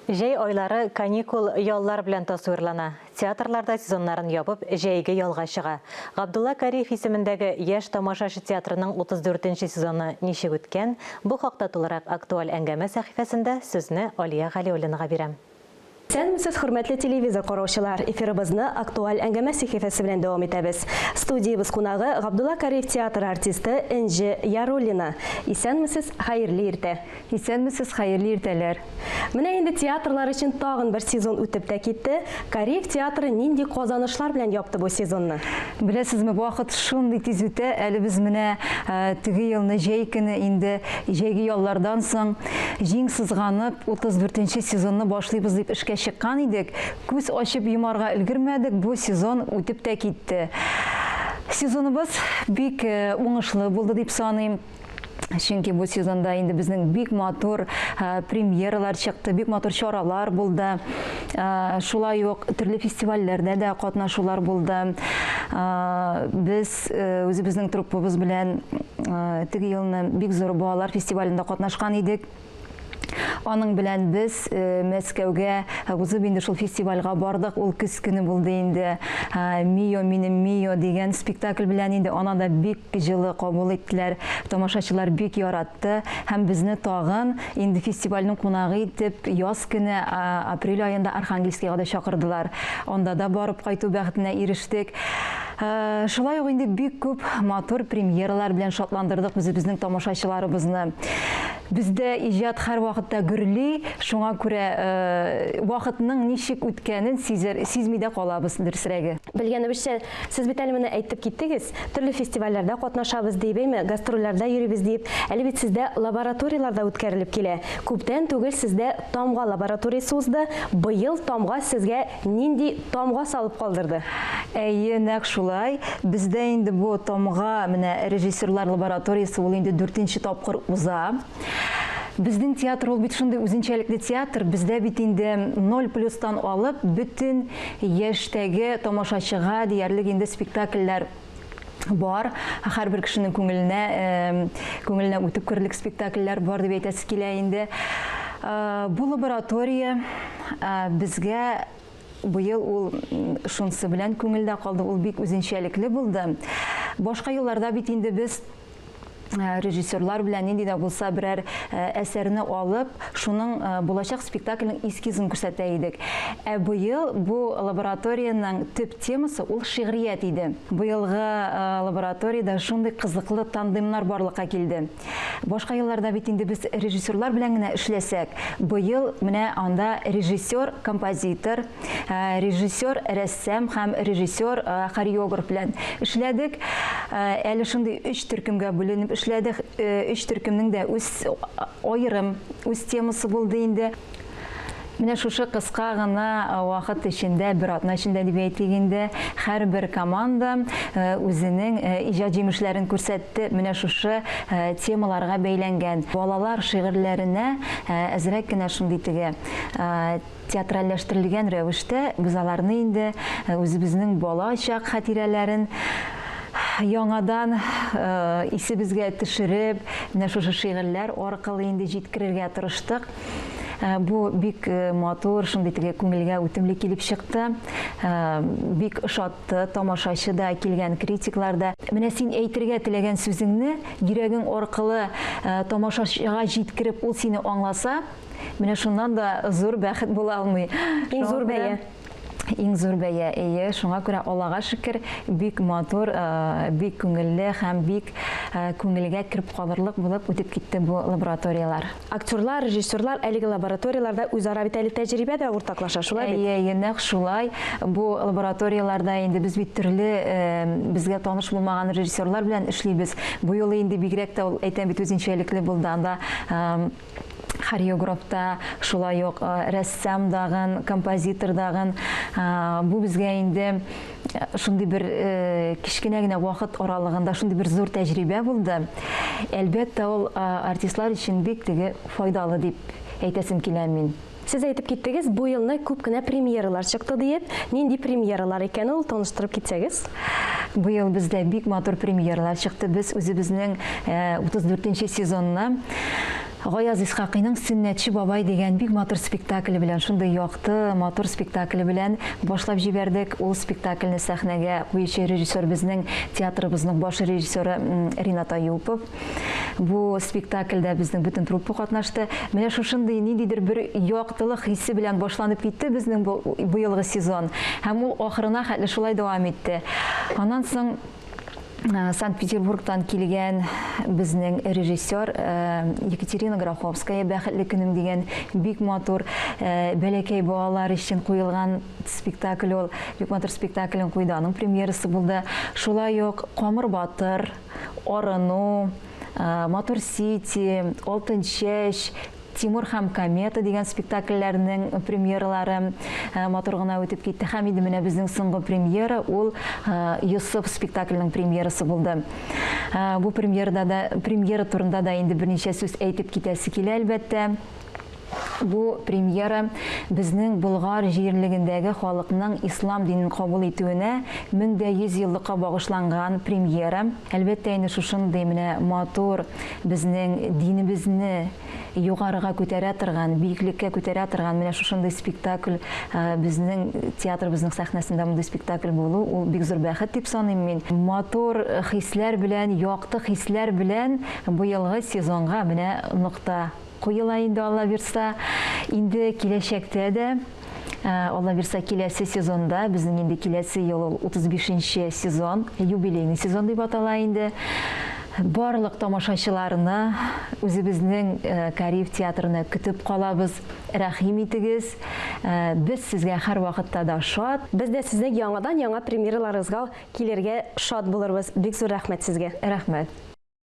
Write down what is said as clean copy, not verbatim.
Җәй айлары каникул, яллар белән тасвирлана. Театрлар да сезоннарын ябып, җәйге ялга чыга. Габдулла Кариев исемендәге Яшь тамашачы театрының 34 нче сезоны ничек үткән? Бу хакта тулырак Актуаль әңгәмә сәхифәсендә сүзне Алия Галиуллинага бирәм. Исәнмесез, хөрмәтле телевизор караучылар! Эфирыбызны Актуаль әңгәмә сәхифәсе белән дәвам итәбез. Студиябез кунагы, Габдулла Кариев театры артисты Энҗе Яруллина. Исәнмесез, хәерле иртә! Исәнмесез, хәерле иртәләр! Менә инде театрлар өчен тагын бер сезон үтеп тә китте. Кариев театры нинди казанышлар белән япты бу сезонны? Беләсезме, вакыт шундый тиз үтә, әле без менә теге елны җәй көне инде җәйге яллардан соң җиң сызганып 34 нче сезонны башлыйбыз дип эшкә чыккан идек. Күз ачып йомарга өлгермәдек, бу сезон үтеп тә китте. Сезоныбыз бик уңышлы булды дип саныйм. Чөнки бу сезонда инде безнең бик матур премьералар чыкты, бик матур чаралар булды. Шулай ук төрле фестивальләрдә дә катнашулар булды. Без үзебезнең труппабыз белән теге елны бик зур балалар фестивалендә катнашкан идек. Аның белән без э, Мәскәүгә э, узып инде шул фестивальгә бардык. Ул көз көне булды инде. Э, Мио минем Мио дигән спектакль белән инде ана да бик җылы кабул иттеләр. Тамашачылар бик яратты һәм безне тагын инде фестивальнең кунагы итеп яз көне апрель аенда Архангельскийга да чакырдылар. Анда да барып кайту бәхетенә ирештек. Шулай ук инде бик күп матур премьералар белән шатландырдык үзебезнең тамашачыларыбызны. Бездә иҗат һәрвакытта гөрли, шуңа күрә вакытның ничек үткәнен сизер, сизми дә калабыз, дөресрәге. Белгәнебезчә, сез бит әле менә әйтеп киттегез, төрле фестивальләрдә катнашабыз диеп, әйме, гастрольләрдә йөрибез диеп. Әле бит сездә лабораторияләр дә үткәрелеп килә. Күптән түгел сездә Тамга лабораториясе узды. Быел Тамга сезгә нинди тамга салып калдырды? Әйе, нәкъ шулай. Бездә инде бу тамга, менә режиссерлар лабораториясе ул инде дүртенче тапкыр уза. Безнең театр ул бит шундый үзенчәлекле театр, бездә бит инде ноль плюстан алып бөтен яшьтәге тамашачыга диярлек инде спектакльләр бар. Һәрбер кешенең күңеленә, күңеленә үтеп керерлек спектакльләр бар дип әйтәсе килә инде. Бу лаборатория безгә быел ул шунысы белән күңелдә калды, ул бик үзенчәлекле булды. Башка елларда бит инде без режиссерлар белән нинди дә булса берәр әсәрне алып, шуның булачак спектакльнең эскизын күрсәтә идек. Ә быел бу лабораториянең төп темасы ул шигърият иде. Быелгы лабораториядә шундый кызыклы тандемнар барлыкка килде. Башка елларда бит инде без режиссерлар белән генә эшләсәк, быел менә анда режиссер, композитор, э, режиссер, рәссам һәм режиссер, э, хореограф белән эшләдек. Э, әле шундый өч төркемгә бүленеп эшләдек. Өч төркемнең дә үз аерым үз темасы булды инде. Менә шушы кыска гына вакыт эчендә, бер атна эчендә дип әйтик инде, һәрбер команда үзенең иҗат җимешләрен күрсәтте. Менә шушы темаларга бәйләнгән балалар шигырьләренә әзрәк кенә шундый теге театральләштерелгән рәвештә без аларны инде үзебезнең бала чак хатирәләрен яңадан исебезгә төшереп, менә шушы шигырьләр аркылы инде җиткерергә тырыштык. Э, бу бик э, матур, шундый теге күңелгә үтемле килеп чыкты. Э, бик ошатты тамашачы да, килгән критиклар да. Менә син әйтергә теләгән сүзеңне йөрәгең аркылы тамашачыга җиткереп, ул сине аңласа, менә шуннан да зур бәхет була алмый. Иң зур бәя. Иң зур бәя, әйе. Шуңа күрә Аллага шөкер, бик матур, бик күңелле һәм бик күңелгә кереп калырлык булып үтеп китте бу лабораторияләр. Актерлар, режиссерлар әлеге лабораторияләрдә үзара бит әле тәҗрибә дә уртаклаша, шулай бит? Әйе, әйе, нәкъ шулай. Бу лабораторияләрдә инде без бит төрле безгә таныш булмаган режиссерлар белән эшлибез. Бу юлы инде бигрәк тә ул, әйтәм бит, үзенчәлекле булды. Анда хореограф та, шулай ук рәссам дагын, композитор дагын. Бу безгә инде шундый бер кечкенә генә вакыт аралыгында шундый бер зур тәҗрибә булды. Әлбәттә, ул артистлар өчен бик теге файдалы дип әйтәсем килә мин. Сез әйтеп киттегез, бу елны күп кенә премьералар чыкты диеп. Нинди премьералар икән ул, таныштырып китсәгез? Быел бездә бик матур премьералар чыкты. Без үзебезнең 34 нче сезонны Гаяз Исхакыйның Сөннәтче бабай дигән бик матур спектакле белән, шундый якты, матур спектакле белән башлап җибәрдек. Ул спектакльне сәхнәгә куючы режиссер безнең театрыбызның баш режиссеры Ринат Аюпов. Бу спектакльдә безнең бөтен труппа катнашты. Менә шушындый ниндидер бер яктылык хисе белән башланып китте безнең бу быелгы сезон. Һәм ул ахырына хәтле шулай дәвам итте. Аннан соң Санкт-Петербургтан килгән безнең режиссер Екатерина Гроховская Бәхетле көнем дигән бик матур бәләкәй балалар өчен куелган спектакль ул. Бик матур спектаклен куйды, аның премьерасы булды. Шулай ук Камыр батыр, Арыну, Матур Сити, Алтын чәч, Тимур һәм комета дигән спектакльләрнең премьералары матур гына үтеп китте. Һәм инде менә безнең соңгы премьера ул Йосыф спектакленең премьерасы булды. Бу премьерада да, премьера турында да инде берничә сүз әйтеп китәсе килә, әлбәттә. Бу премьера безнең Болгар җирлегендәге халыкның ислам динен кабул итүенә 1100 еллыкка багышланган премьера. Әлбәттә инде шушындый менә матур безнең динебезне югарыга күтәрә торган, биеклеккә күтәрә торган менә шушындый спектакль безнең театрыбызның сәхнәсендә мондый спектакль булу, ул бик зур бәхет дип саныйм мин. Матур хисләр белән, якты хисләр белән быелгы сезонга менә нокта куела инде, Алла бирса. Инде киләчәктә дә Алла бирса, киләсе сезонда, безнең инде киләсе ел ул 35 нче сезон, юбилейный сезон дип атала инде. Барлык тамашачыларны үзебезнең Кариев театрына көтеп калабыз. Рәхим итегез. Без сезгә һәрвакытта да шат. Без дә сезнең яңадан-яңа премьераларыгызга килергә шат булырбыз. Бик зур рәхмәт сезгә. Рәхмәт.